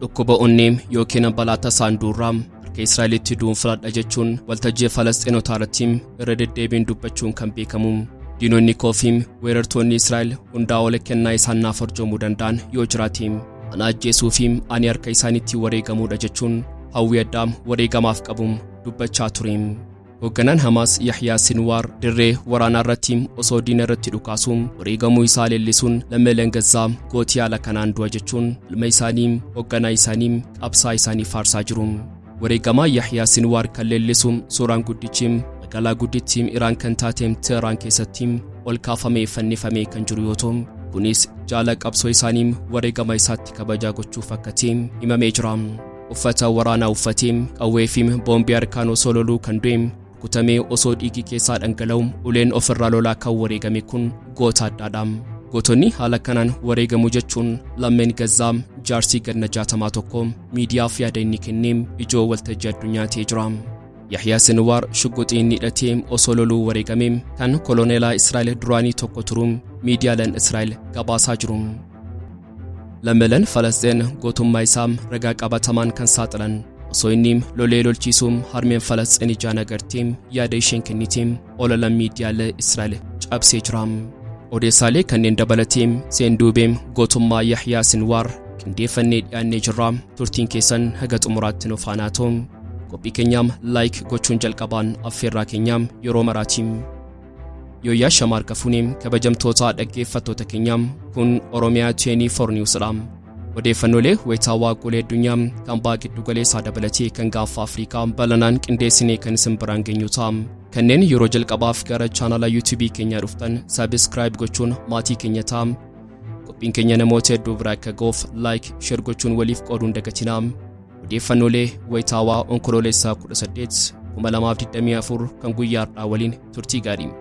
Dhukkuba onnee yookiin balaa tasaan duurraa harka Israa'elitti du'uun filadha jechuun waltajjii Falasxiinotaa irratti irra deddeebiin dubbachuun kan beekamu. Diinonni koo fi weerartoonni Israa'el hundaa ol kennaa isaan naaf arjoomuu danda'an yoo jiraate ana ajjeesuu fi ani harka isaaniitti wareegamuudha jechuun hawwii addaa wareegamaaf qabu dubbachaa ture. Hoogganaan Hamaas Yahyaa Sinwaar dirree waraanaa irratti osoo diina irratti dhukaasuun wareegamuu isaa leellisuun lammiileen Gazzaa gootii haala kanaan du'a jechuun ilma isaanii, hoogganaa isaanii, qabsaa isaanii faarsaa jiru. Wareegamaa Yahyaa Sinwaar kan leellisu suuraan guddichi magaalaa guddittii Iraan kan taate Teheraan keessatti ol kaafamee fannifamee kan jiru yoo ta'u, kunis jaala qabsoo isaanii wareegama isaatti kabajaa gochuuf akka ta'e himamee jira. Uffata waraanaa uffatee qawwee fi boombii harkaan osoo loluu kan du'e, rukutamee osoo dhiigi keessaa dhangala'u uleen ofirraa lolaa kan wareegame kun goota addaadha. Gootonni haala kanaan wareegamu jechuun lammeen Gazzaa jaarsii ganna 60 tokko miidiyaaf yaada inni kennee ijoo waltajjii addunyaa ta'ee jira. Yahyaa Sinwaar shugguxii inni hidhatee osoo loluu wareegame kan koloneelaa Israa'el duraanii tokko turuu miidiyaaleen Israa'el gabaasaa jiru. Lammiileen Falasxiin gootummaa isaa ragaa qabatamaan kan saaxilan osoo inni lolee lolchiisuu harmeen Falasxiin ijaan agartee yaada isheen kennite olola miidiyaalee Israa'el cabsee jira. Odeessaalee kanneen dabalatee seenduubee gootummaa Yahyaa Sinwaar qindeeffannee dhiyaannee jirra. Turtiin keessan haga xumuraatti nu faanaa ta'u. Qophii keenyaam like gochuun jalqabaan affeerraa keenyaam yeroo maraati. Yooyyaa Shamaar Kafuunee kabajamtoota dhaggeeffattoota keenyaam, kun Oromiyaa 24 News dha. Odeeffannoolee wayitaawaa golee addunyaa kan baha giddu galeessaa dabalatee kan gaanfa Afrikaa balanaan qindeessinee kan isin biraan geenyu ta'a. Kanneen yeroo jalqabaaf gara chaanala YouTube keenyaa dhuftan subscribe gochuun maatii keenya ta'a. Qophiin keenya namoota hedduu bira akka ga'uuf like, share gochuun waliif qooduun dagatinaa. Odeeffannoolee wayitaawaa Onkoloolessaa 18 2024 kan guyyaa har'aa waliin turtii gaarii.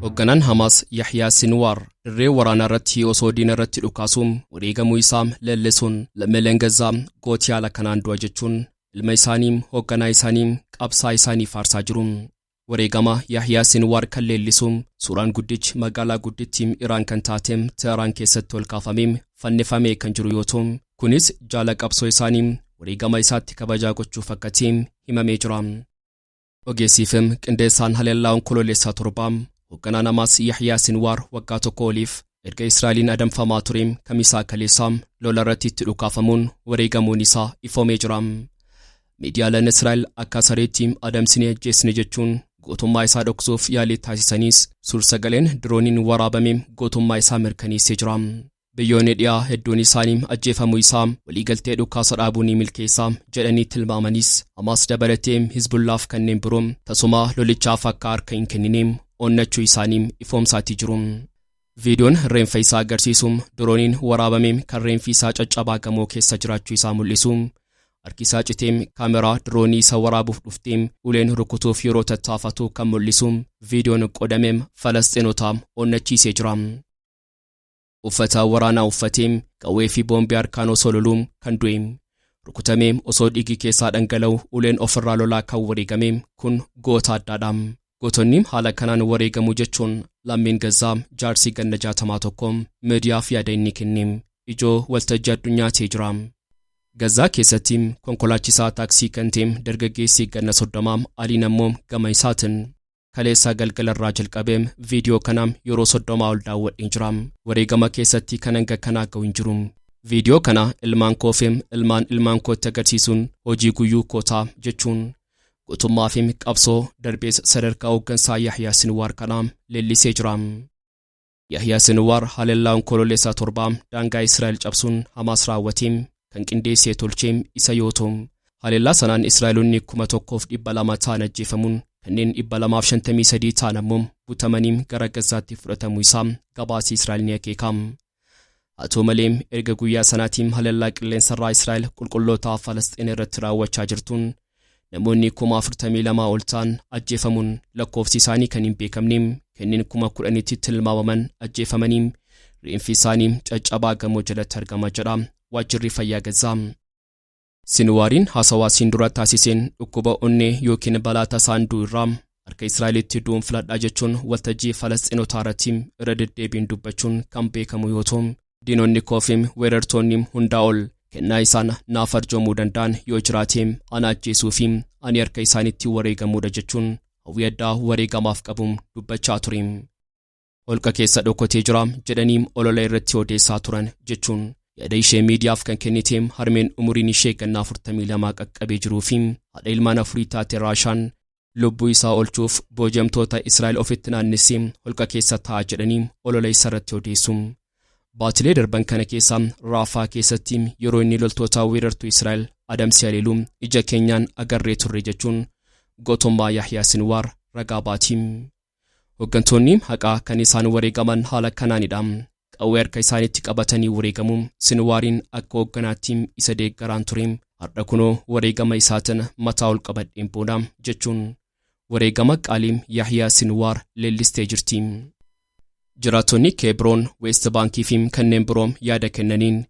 Hoogganaan Hamaas Yahyaa Sinwaar dirree waraanaa irratti osoo diina irratti dhukaasuun wareegamuu isaa leellisuun lammiileen Gazzaa gootii haala kanaan du'a jechuun ilma isaanii, hoogganaa isaanii, qabsaa isaanii faarsaa jiru. Wareegama Yahyaa Sinwaar kan leellisu suuraan guddichi magaalaa guddittii Iraan kan taate Teheraan keessatti ol kaafamee fannifamee kan jiru yoo ta'u, kunis jaala qabsoo isaanii wareegama isaatti kabajaa gochuuf akka ta'e himamee jira. Ogeessii fi qindeessaan haleellaa Onkoloolessaa 7 hoogganaan Hamaas Yahyaa Sinwaar waggaa tokko oliif erga Israa'eliin adamfamaa ture Kamisaa kaleessaa lola irratti itti dhukaafamuun wareegamuun isaa ifoomee jira. Miidiyaaleen Israa'el akka sareetti adamsinee ajjeesne jechuun gootummaa isaa dhoksuuf yaalii taasisaniis suur-sagaleen dirooniin waraabame gootummaa isaa mirkaneessee jira. Biyyoonni dhiyaa hedduun isaanii ajjeefamuu isaa waliigaltee dhukaasa dhaabuu ni milkeessa jedhanii tilmaamanis, Hamaas dabalatee Hizbullaaf kanneen biroo tasuma lolichaaf akka harka hin kennine onnachuu isaanii ifoomsaatii jiru. Viidiyoon reenfa isaa agarsiisu dirooniin waraabame kan reenfi isaa caccabaa gamoo keessa jiraachuu isaa mul'isu, harki isaa citee kaameraa diroonii isa waraabuuf dhuftee uleen rukutuuf yeroo tattaafatu kan mul'isu viidiyoon qoodame Falasxiinota onnachiisee jira. Uffata waraanaa uffatee qawwee fi boombii harkaan osoo loluu kan du'e, rukutamee osoo dhiigi keessaa dhangala'u uleen ofirraa lolaa kan wareegame kun goota addaadha. Gootonni haala kanaan wareegamu jechuun lammiin Gazzaa jaarsii ganna 60 tokko miidiyaaf yaada inni kenne ijoo waltajjii addunyaa ta'ee jira. Gazzaa keessatti konkolaachisaa taaksii kan ta'e dargaggeessi ganna 30 Aliin ammoo gama isaatiin, Kaleessa galgala irraa jalqabee viidiyoo kana yeroo 30 ol daawwadheen jira. Wareegama keessatti kan hanga kanaa ga'u hin jiru. Viidiyoo kana ilmaan koo fi ilmaan ilmaan kootti agarsiisuun hojii guyyuu koo ta'a jechuun gootummaa fi qabsoo darbees sadarkaa hooggansaa Yahyaa Sinwaar kana leellisee jira. Yahyaa Sinwaar haleellaa Onkoloolessa 7 daangaa Israa'el cabsuun Hamaas raawwate kan qindeessee tolche isa yoo ta'u, haleellaa sanaan Israa'elonni 1,200 ta'an ajjeefamuun kanneen 253 ta'an ammoo butamanii gara Gazaatti fudhatamuu isaa gabaasi Israa'el ni akeeka. Haa ta'u malee erga guyyaa sanaatii haleellaa qilleensarraa Israa'el qulqulloota Falasxiin irratti raawwachaa jirtuun namoonni 42,000 ol ta'an ajjeefamuun lakkoofsi isaanii kan hin beekamne kanneen 10,000tti tilmaamaman ajjeefamanii reenfi isaanii caccabaa gamoo jalatti argama jedha. Waajjirri Fayyaa Gazzaa. Sinwaariin haasawaa siin dura taasiseen dhukkuba onnee yookiin balaa tasaan du'u irraa harka Israa'elitti du'uun filadhaa jechuun waltajjii Falasxiinotaa irratti irra deddeebiin dubbachuun kan beekamu yoo ta'u, diinonni koofiim weerartoonni hundaa ol kennaa isaan naaf arjoomuu danda'an yoo jiraate ana ajjeesuu fi ani harka isaanitti wareegamuudha jechuun hawwii addaa wareegamaaf qabuun dubbachaa ture. Holqa keessa dhokatee jira jedhanii olola irratti odeessaa turan jechuun yaada ishee miidiyaaf kan kennite harmeen umuriin ishee gannaa 42 qaqqabee jiruu fi haadha ilmaan afurii taate Raashaan, lubbuu isaa oolchuuf booji'amtoota Israa'el ofitti naannessee holqa keessa taa'a jedhanii olola isa irratti odeessu. Baatilee darban kana keessa Raafaa keessatti yeroo inni loltoota weerartuu Israa'el adamsee haleelu ija keenyaan agarree turre jechuun gootummaa Yahyaa Sinwaar ragaa baati. Hooggantoonni haqaa kan isaan wareegaman haala kanaanidha. Qawwee harka isaaniitti qabatanii wareegamu. Sinwaariin akka hoogganaatti isa deeggaraan ture. Har'a kunoo wareegama isaatiin mataa ol qabadheen booda jechuun wareegama qaalii Yahyaa Sinwaar leellistee jirti. Jiraattonni Keebroon, Weest Baankii fi kanneen biroo yaada kennaniin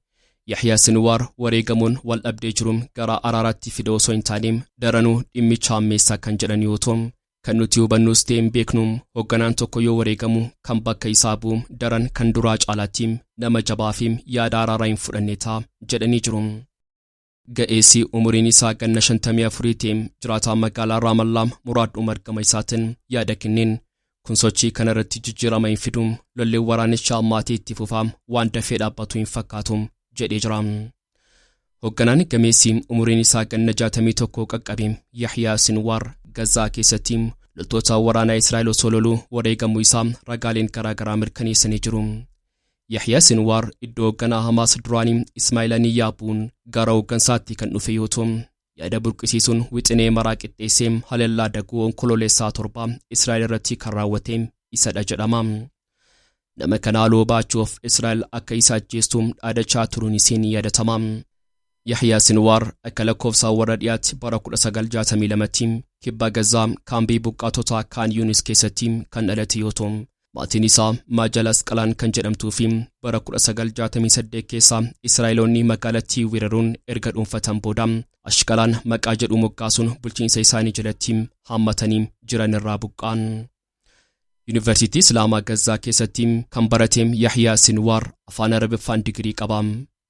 Yahyaa Sinwaar wareegamuun wal dhabdee jiru gara araaraatti fida osoo hin taane daranuu dhimmicha hammeessaa kan jedhan yoo ta'u, kan nuti hubannus ta'e hin beeknu, hoogganaan tokko yoo wareegamu kan bakka isaa bu'u daran kan duraa caalaatti nama jabaa fi yaada araaraa hin fudhanne ta'a jedhanii jiru. Ga'eessi umuriin isaa ganna 54 ta'e jiraataa magaalaa Raamallaa Muraad Umar gama isaatiin yaada kenneen, kun sochii kana irratti jijjiirama hin fidu, lolli waraanichaa ammaatii itti fufaa waan dafee dhaabbatu hin fakkaatu jedhee jira. Hoogganaan gameessi umuriin isaa ganna 61 qaqqabe Yahyaa Sinwaar Gazaa keessatti loltoota waraanaa Israa'el osoo loluu wareegamuu isaa ragaaleen garaagaraa mirkaneessanii jiru. Yahyaa Sinwaar iddoo hoogganaa Hamaas duraanii Ismaa'il Haniyyaa bu'uun gara hooggansaatti kan dhufe yoo ta'u, yaada burqisiisuun wixinee maraa qixxeessee haleellaa daguu Onkoloolessaa 7 Israa'el irratti kan raawwate isadha jedhama. Nama kana haaloo baachuuf Israa'el akka isa ajjeestu dhaadachaa turuun isii ni yaadatama. Yahyaa Sinwaar akka lakkoofsa warra dhiyaatti bara 1962tti kibba Gazaa kaambii buqqaatotaa Kaan Yuunis keessatti kan dhalate yoo ta'u, maatiin isaa Maajal Asqalaan kan jedhamtuu fi bara 1968 keessa Israa'eloonni magaalattii weeraruun erga dhuunfatan booda Ashqalaan maqaa jedhu moggaasuun bulchiinsa isaanii jalatti haammatanii jiran irraa buqqa'an. Yuunivarsiitii Islaamaa Gazaa keessatti kan barate Yahyaa Sinwaar afaan Arabiffaan digirii qaba.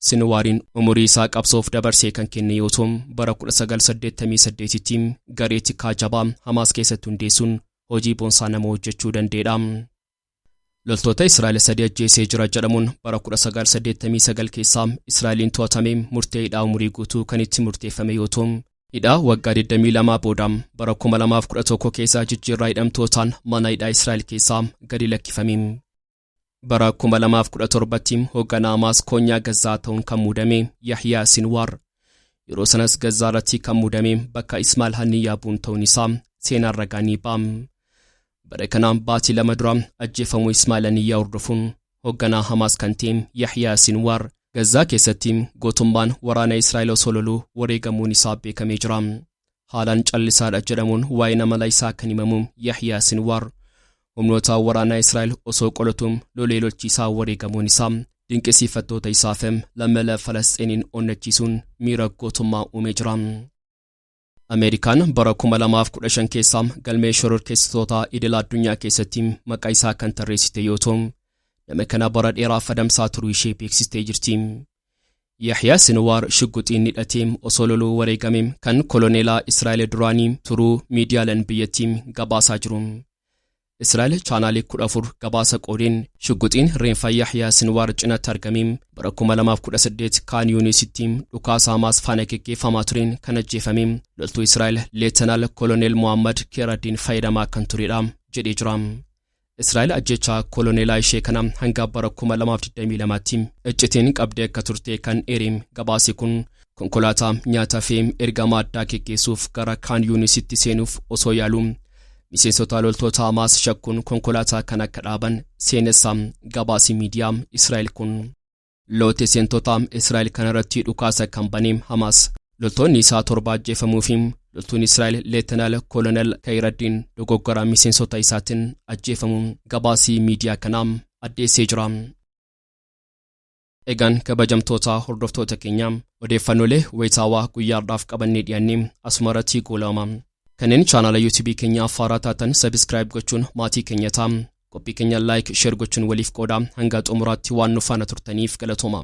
Sinwaariin umurii isaa qabsoof dabarsee kan kenne yoo ta'u, bara 1988tti garee tikaa jabaa Hamaas keessatti hundeessuun hojii boonsaa nama hojjechuu danda'edha. Loltoota Israa'el sadii ajjeesee jira jedhamuun bara 1989 keessaa Israa'eliin to'atamee murtee hidhaa umurii guutuu kan itti murteeffame yoo ta'u, hidhaa waggaa 22 booda bara 2011 keessa jijjiirraa hidhamtootaan mana hidhaa Israa'el keessaa gadi lakkifame. Bara 2017tti hoogganaa Hamaas koonyaa Gazaa ta'uun kan muudame Yahyaa Sinwaar yeroo sanas Gazaa irratti kan muudame bakka Ismaa'il Haniyyaa bu'uun ta'uun isaa seenaan ragaa ni ba'a. Bara kanaan baatii 2 dura ajjeefamuu Ismaa'il Haniyyaa hordofuun hoogganaa Hamaas kan ta'e Yahyaa Sinwaar Gazaa keessatti gootummaan waraana Israa'el osoo loluu wareegamuun isaa beekamee jira. Haalaan callisaadha jedhamuun waa'ee amala isaa kan himamu Yahyaa Sinwaar humnoota waraanaa Israa'el osoo qolatuun lolee lolchiisaa wareegamuun isaa dinqisiifattoota isaaf lammiilee Falasxiiniin onnachiisuun miira gootummaa uumee jira. Ameerikaan bara 2015 keessa galmee shororkeessitoota idil addunyaa keessatti maqaa isaa kan tarreessite yoo ta'u, nama kana bara dheeraaf adamsaa turuu ishee beeksistee jirti. Yahyaa Sinwaar shugguxiin hidhatee osoo loluu wareegame kan koloneelaa Israa'el duraanii turuu miidiyaaleen biyyattii gabaasaa jiru. Israa'el chaanaalii 14 gabaasa qoodeen shugguxiin reenfa Yahyaa Sinwaar cinatti argame bara 2018 Kaan Yuunisitti dhukaasa Hamaas faana geggeeffamaa tureen kan ajjeefame loltuu Israa'el Leetanaal Koloneel Mohammad Keeraddiin fayyadamaa kan turedha jedhee jira. Israa'el ajjechaa koloneelaa ishee kana hanga bara 2022tti iccitiin qabdee akka turte kan eere gabaasi kun, konkolaataa nyaataa fi ergama addaa geggeessuuf gara Kaan Yuunisitti seenuuf osoo yaalu miseensota loltoota Hamaas shakkuun konkolaataa kan akka dhaaban seenessa gabaasi miidiyaa Israa'el kun. Loote seentota Israa'el kanarratti dhukaasa kan bane Hamaas loltoonni isaa 7 ajjeefamuu fi loltuun Israa'el Leetanaal Kolonel Khayraddiin dogoggora miseensota isaatiin ajjeefamuu gabaasii miidiyaa kanaa addeessee jira. Egaan kabajamtoota hordoftoota keenyaa, odeeffannoolee wayitaawaa guyyaadhaaf qabannee dhiyaannee asuma irratti goolabama. Kanneen chaanaala YouTube keenya haaraa taatan subscribe gochuun maatii keenya ta'a. Qophii keenya like, share gochuun waliif qooda. Hanga xumuraatti waan nu faana turtaniif galatooma.